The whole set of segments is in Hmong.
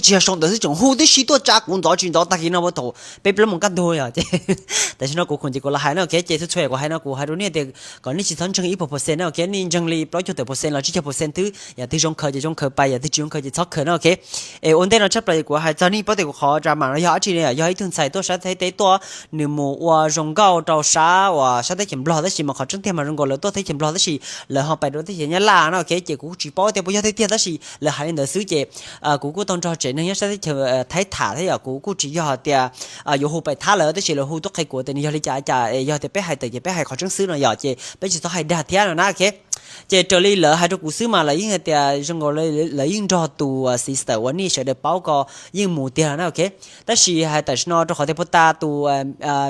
tsis yog sau ntawv xwb, tseem hu tib si tuaj tsa kuv ntxov tsis ntxov tag kis no ua thaum peb plaub moos kaj ntug yom. Ces tam sim no kuv khoom ces kuv los hais na, ok, ces txhua txhua yam kuv hais no kuv hais rau nej tias kom nej tsis txhob ntseeg ib puas percent na, ok, nej ntseeg li plaub caug tawm percent los tsib caug percent twb yam twg zoo khaws ces zoo khaws pais, yam twg tsis zoo khaws ces txhob khaws na, ok. Es ua ntej no tshaj plaws kuv hais txog nej paub tias kuv qhov drama no yog dab tsi ne, yog ib tug ntxhais tuaj sab Thaib teb tuaj, nws mus ua zoo nkauj rau sab uas sab teb chaws Nplog tab sis mas qhov tseeb tiag mas zoo nkaus lawv tuaj teb chaws Nplog tab sis lawv ho pais rau teb chaws Nyab Laj no, ok, ces kuv kuj tsis paub tias puas yog tiag tiag tab sis lawv hais li ntawd xwb ces kuv kuj tau nrog tsev neeg nyob sab teb chaws Thaib tham thiab yom, kuv kuj tsis yog hais tias yuav hu pais thab lawv tab sis lawv hu tuaj qhia kuv tias nws yog li cas cas es yog tias peb hais tawm ces peb hais qhov tseeb xwb no yom, ces peb tsis txhob hais dag thiab no na, ok. Ces raws li lawv hais rau kuv xwb mas lawv yeej hais tias zoo nkaus lawv yeej nrog tus sister uas nej sawv daws paub ko yeej mus tiag los na, ok. Tab sis hais tam sim no rau qhov tias puag ta tus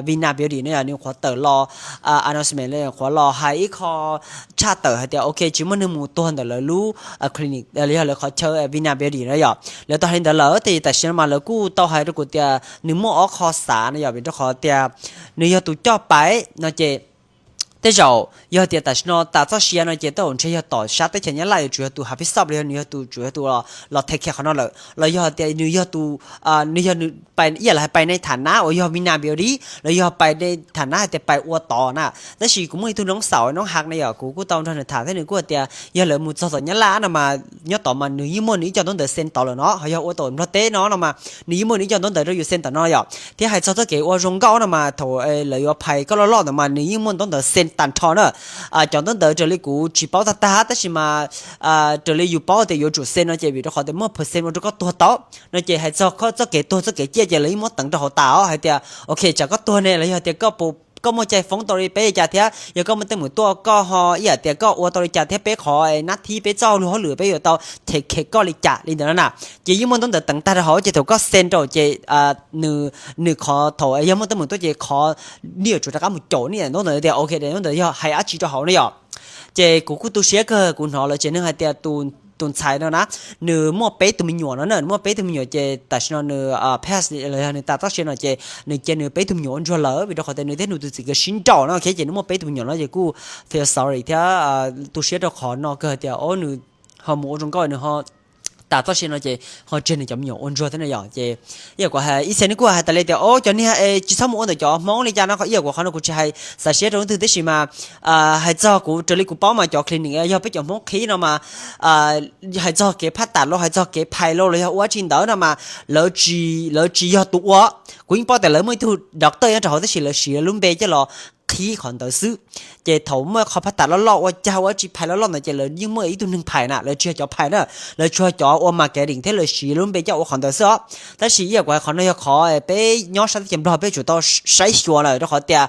Vina Beauty no yom, nws qhuav tawm los announcement, qhuav los hais ib qho tshaj tawm hais tias ok tsis muaj neeg mus tuag ntawm lawv lub clinic los yog lawv qhov chaw Vina Beauty no yom, lawv tau hais li ntawd lawm. Ces tam sim no mas lawv kuj tau hais rau kuv tias nws muaj ob qho xav no yom, vim rau qhov tias nws yog tus coj pais no ces tej zaum yog tias tam sim no tas txoj sia no ces tej zaum ntshe yog tom sab teb chaws Nyab Laj yuav tsum yog tus hav pib xoj los yog nws yog tus tsum yog tus los take care qhov no lawm los yog tias nws yog tus nws yog nws ib yam li hais pais ne tham nab uas yog Vina Beauty los yog pais ne tham nab hais tias pais ua tod na. Tab sis kuv muaj ib tug noob xaum noob hak ne yom, kuv kuj tau nrog nws tham thiab nws kuj hais tias yog lawv mus txog tom Nyab Laj no mas nyob tod mas nws yeej muaj nws ib co ntaub ntawv xees tod lawm no, ho yog ua tom Nplog teb no no mas nws yeej muaj nws ib co ntaub ntawv rau yus xees tom no yom. Thiab hais txog txoj kev ua zoo nkauj no mas thaum lawv yuav phais koj loj loj ntawd mas nws yeej muaj ntaub ntawv xees tag nrho na. Cov ntaub ntawv raws li kuv tsis paub tag tag tab sis mas raws li yus paub tias yuav tsum xees no ces vim rau qhov tias muaj percent ua rau koj tuag tau no ces hais txog txoj kev tuag txoj kev ciaj ces lawv yeej muab teev rau hauv tas os hais tias ok tsam koj tuag ne los yog tias koj muaj cai foob tau li peb li cas thiab yog koj muaj teeb meem tuaj koj ho ib yam tias koj ua tau li cas thiab peb qhov nab thib peb txoj hauj lwm peb yuav tau take care koj li cas li ntawd no na. Ces yeej muaj ntaub ntawv teev tag rau hauv ces thaum koj xees rau ces nws qhov thaum yog muaj teeb meem tuaj ces qhov nej yuav tsum rov qab mus caum nej ntaub ntawv tias ok ntaub ntawv yog hais dab tsi rau hauv ne yom. Ces kuv kuj tu siab kawg kuv hnov lawv tsev neeg hais tias tus ntxhais no na nws muaj peb tug me nyuam no na, nws muaj peb tug me nyuam ces tam sim no nws pass los yog nws tas txoj sia no ces nws cia nws peb tug me nyuam ua ntsuag lawm vim rau qhov tias nws thiab nws tus txiv nkawd sib nraus no ces nws muaj peb tug me nyuam no ces kuj feel sorry thiab tu siab rau qhov no kawg tias o nws ho mus ua zoo nkauj nws ho tas txoj sia no ces ho tseg nws cov me nyuam ua ntsuag thiab na yom. Ces ib yam kuv hais ib txhia nej kuj hais tas li tias o cov niag tsis txhob mus ua ntawm cov Hmoob li cas no, ib yam kuv qhov no kuv tsis hais xav siab rau leej twg tab sis mas hais txog kuv raws li kuv paub mas cov clinic yog peb cov Hmoob qhib no mas hais txog kev phaj tas los hais txog kev phais los los yog ua dab tsi ntawd no mas lawv tsis, lawv tsis yog tus ua. Kuv yeej paub tias lawv muaj ib tug doctor nyob rau hauv tab sis lawv siv lub npe coj los qhib qhov ntawd xwb. Ces thaum muaj qhov phaj tas loj loj ua cag ua dab tsi phais loj loj ntawd ces lawv yeej muaj ib tug neeg phais na, lawv tsis yog cov phais na, lawv tsuas yog cov ua marketing thiab lawv siv lub npe coj ua qhov ntawd xwb os. Tab sis ib yam kuv hais qhov no yog qhov peb nyob sab teb chaws Nplog peb tsum tau saib xyuas lawm rau qhov tias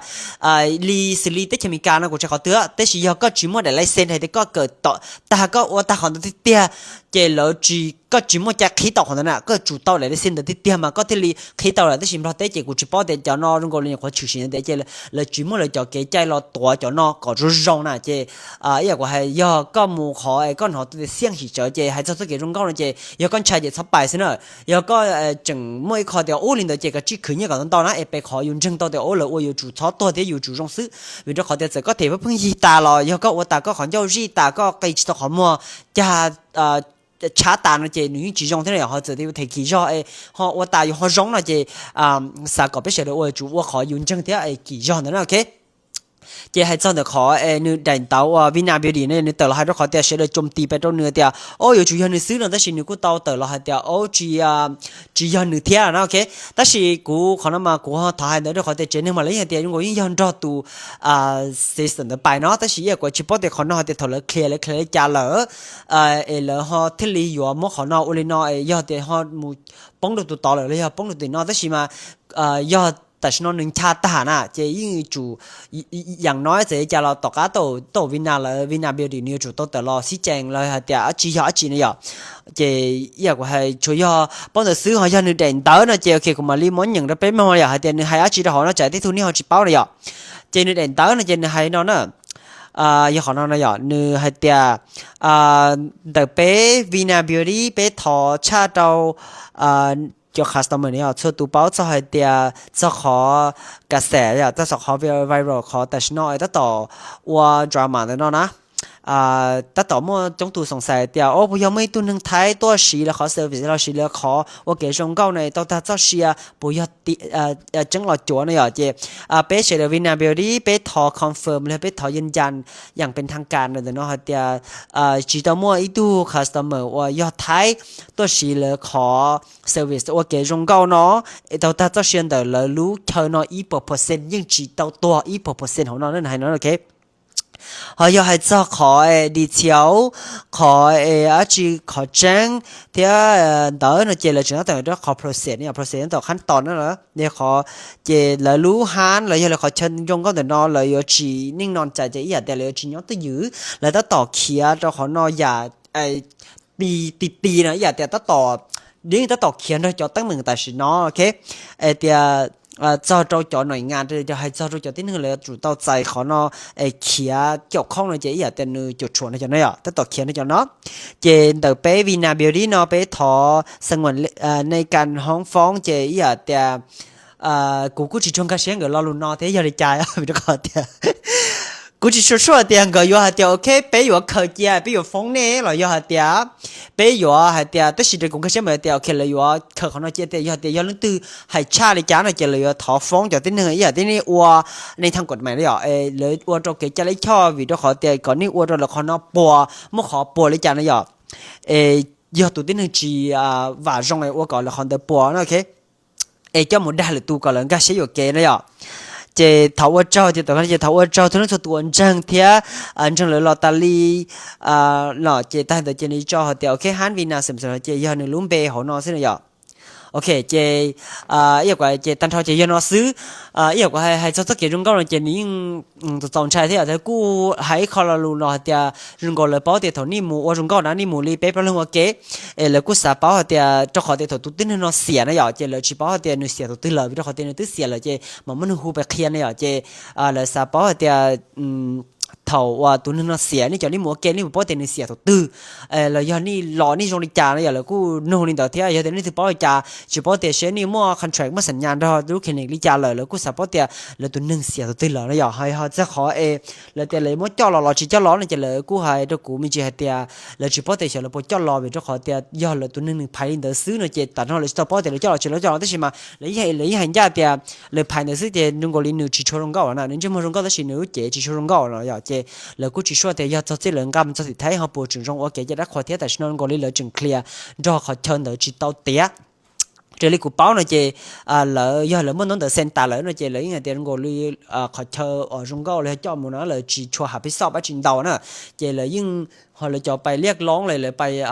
li xws li teb chaws Amelikas no kuv tsis qhov twg tab sis yog koj tsis muaj daim license hais tias koj kawm tag koj ua tag qhov ntawd tiag tiag ces lawv tsis, koj tsis muaj cai qhib tau qhov ntawd na, koj tsum tau daim license ntawd tiag tiag mas koj thiaj li qhib tau lawm. Tab sis Nplog teb ces kuv tsis paub tias cov no zoo nkaus li nyuam qhuav tshwm sim ntawd tias ces lawv tsis muaj lawv cov kev cai los tuav cov no kom zoo zoo na. Ces ib yam kuv hais yog koj mus qhov es koj hnov tias xiaj sim tsawv ces hais txog txoj kev zoo nkauj no ces yog koj ntshai ces txhob pais xwb na. Yog koj tseem muaj ib qho tias ub li ntawd ces kav tsij khwv nyiaj kom ntau ntau na es peb qhov yus ntseeg tau tias ub lawv ua yuav tsum txhob tuag thiab yuav tsum zoo xwb. Vim rau qhov tias txawm koj them pheej yig tas los yog koj ua tas koj qhov ncauj zij tas koj qi tsis tau qhov muag cag tshab tas no ces nws yeej tsis zoo thiab no yom. Ho txawm tias yus them kim zog es ho ua tas yus ho zoo no ces xav kom peb sawv daws ua yuav tsum ua qhov yus ntseeg thiab es kim zog ntawd na, ok. Ces hais txog ntawm qhov es nws daim ntawv uas Vina Beauty no nws tawm los hais rau qhov tias sawv daws coo tis pes rau nws tias o yuav tsum yog nws xwb no tab sis nws kuj tau tawm los hais tias o tsis, tsis yog nws thiab na, ok. Tab sis kuv qhov no mas kuv ho thov hais ntawd rau qhov tias tsev neeg mas lawv yeej hais tias zoo nkaus yeej yog nrog tus sister ntawd pais no tab sis ib yam kuv tsis paub tias qhov no hais tias thaum lawv clear lawv clear li cas lawm es lawv ho thiaj li yuav muab qhov no ua li no es yog tias ho mus poob rau tus tod lawm los yog poob rau tim no tab sis mas yog tam sim no nws ncha tag na ces yeej tsum yam no txawm li cas los tom qab tau Vina lawv Vina Beauty nws yuav tsum tau tawm los xib cees los hais tias dab tsi yog dab tsi na yom. Ces ib yam kuv hais tsuas yog paub ntawd xwb ho yog nws daim ntawv no ces ok kuv mam li muab nyeem rau peb mloog yom hais tias nws hais dab tsi rau hauv no tsam tej tug nej ho tsis paub na yom. Ces nws daim ntawv no ces nws hais no na, yog qhov no no yom nws hais tias ntawm peb Vina Beauty peb thov tshaj rau cov customer no yog txhua tus paub txog hais tias txog qhov ka xes yom txog qhov viral qhov tam sim no tab tom ua drama ntawm no na. tab tom muaj coob tus xoom xais tias, o, puas yog muaj ib tug neeg Thaib tuaj siv lawv qhov service los siv lawv qhov ua kev zoo nkauj no tau tag txoj sia, puas yog tseeb los cuav no yom? Ces peb sawv daws Vina Beauty peb thov confirm los peb thov yees cas yam pes thaj kas ntawm no hais tias tsis tau muaj ib tug customer uas yog Thaib tuaj siv lawv qhov service ua kev zoo nkauj no tau tag txoj sia ntawm lawv lub chaw no ib puas percent, yeej tsis tau tuag ib puas percent hauv no na, hais no. Ho yog hais txog qhov detail, qhov dab tsi, qhov tseeb thiab ntawd no ces lawv tseem tab tom rau qhov process no, process tab tom qhab tos na, qhov ces lawv lub hab los yog lawv qhov chaw zoo nkauj ntawm no lawv yuav tsis neej no cas ces ib yam tias lawv yuav tsis nyob twj ywm, lawv tab tom khiav rau qhov no yam ti ti no ib yam tias tab tom, yeej tab tom khiav nrog cov teeb meem tam sim no, ok, tias txog rau cov noim ngas, hais txog rau cov tib neeg lawv yuav tsum tau txais qhov no, khiav caum khoob no ces ib yam tias nws cuam tshuam no cov no yom, tab tom khiav no cov no. Ces ntawm peb Vina Beauty no peb thov xeem ua nej kas hoob foob ces ib yam tias kuv kuj tsis tshua nkag siab nkawd lo lus no thiab yog li cas, vim rau qhov tias kuv tsis tshua sure tias nkawd yuav hais tias ok peb yuav khaws cia peb yuav foob nej los yog hais tias peb yuav hais tias, tab sis kuv nkag siab mas tias ok lawv yuav khaws qhov no cia tias yog tias yog leej twg hais tshaj li cas no ces lawv yuav thov foob cov tib neeg ib yam tias nej ua nej thaj kuam mas yom, lawv ua rau kev cai lij choj vim rau qhov tias kom nej ua rau lawv qhov no puas, muaj qhov puas li cas no yom, yog tus tib neeg tsis vam zoo ua kom lawv qhov ntawd puas no, ok, es coj mus dag lwm tus kom lawv nkag siab yuam kev no yom. Ces thov ua tsaug, ces tau ces thov ua tsaug txhua leej txhua tus uas ntseeg thiab ntseeg lawv los tas li los ces tag ntawd ces nws tso hais tias ok hab Vina Beauty ces yog nws lub npe hauv no xwb no yom. Ok ces ib yam kuv ces tag nrho ces yog no xwb. Ib yam kuv hais txog txoj kev zoo nkauj no ces nws yeej txaus ntshai thiab yom, kuj hais ib qho lo lus no hais tias zoo nkaus lawv paub tias thaum nej mus ua zoo nkauj na nej mus li peb plaub leeg ua ke, es lawv kuj xav paub hais tias rau qhov tias thaum tus tib neeg no xiam na yom ces lawv tsis paub hais tias nws xiam thaum twg lawm, vim rau qhov tias nws twb xiam lawm ces mam muab nws hu pais qhia na yom. Ces lawv xav paub hais tias thaum uas tus neeg no xiam nej cov nej mus ua ke nej puas paub tias nws xiam thaum twg, los yog nej los nej zoo li cas no yom. Lawv kuj nug li ntawd thiab, yog tias nej twb paub li cas tsis paub tias seb nej muaj contract muaj xam nyas nrog lub clinic li cas lawm, lawv kuj xav paub tias lawv tus neeg xiam thaum twg lawm no yom. Ho txog qhov es lawv tias lawv muab coj los los tsis coj los no ces lawv kuj hais rau kuv me ntsis hais tias lawv tsis paub tias xyov lawv puas coj los, vim rau qhov tias yog lawv tus neeg nws phais li ntawd xwb no ces tam no lawv tsis tau paub tias lawv coj los tsis coj los, tab sis mas lawv yeej hais ncaj tias lawv phais ntawd xwb ces zoo nkaus li nws tsis tshua zoo nkauj na, nws ntsej muag zoo nkauj tab sis nws lub cev tsis tshua zoo nkauj no yom. Ces lawv kuj tsis sure tias yog txog txij lawv nqa mus txog tim Thaib ho puas tseem zoo ua kev cai dab qhuas thiab, tam sim no zoo nkaus li lawv tseem clear nrog qhov chaw ntawd tsis tau tiav. Raws li kuv paub no ces lawv yog lawv muaj ntaub ntawv xees tas lawm no ces lawv yeej hais tias zoo nkaus li qhov chaw uas zoo nkauj lawv coj mus no lawv tsis tshua hav pib xoj pab tsis ntau na, ces lawv yeej ho lawv cov pais liaj loob li lawv pais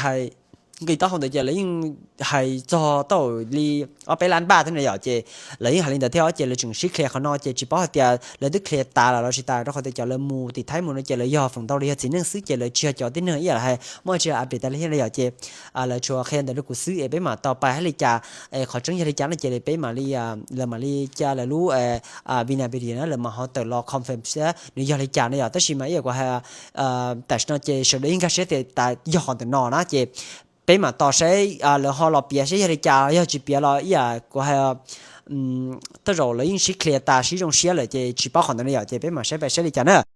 hais nqi taub hau ntawd ces lawv yeej hais txog tau li ob peb lab npaj thiab no yom. Ces lawv yeej hais li ntawd thiab ces lawv tseem sib clear qhov no ces tsis paub hais tias lawv twb clear tas lawm los tsis tas, rau qhov tias cov lawv mus tim Thaib mus no ces lawv yog feem ntau li yog txiv neej xwb ces lawv tsis yog cov tib neeg ib yam hais muaj tsis a pem tas li thiab no yom. Ces lawv tsuas qhia ntawd rau kuv xwb es peb mam tau pais hais li cas, qhov tseeb yog li cas no ces peb mam li, lawv mam li cia lawv lub Vina Beauty na lawv mam ho tawm los confirm seb nws yog li cas no yom. Tab sis mas ib yam kuv hais tam sim no ces sawv daws yeej nkag siab tias tas yog qhov ntawm no na ces peb mam tos saib lawv ho los piav saib yog li cas, yog tsis piav los ib yam kuv hais tej zaum lawv yeej sib clear tas sib zoo siab lawm ces tsis paub qhov ntawd no yom. Ces peb mam saib pais saib li cas na.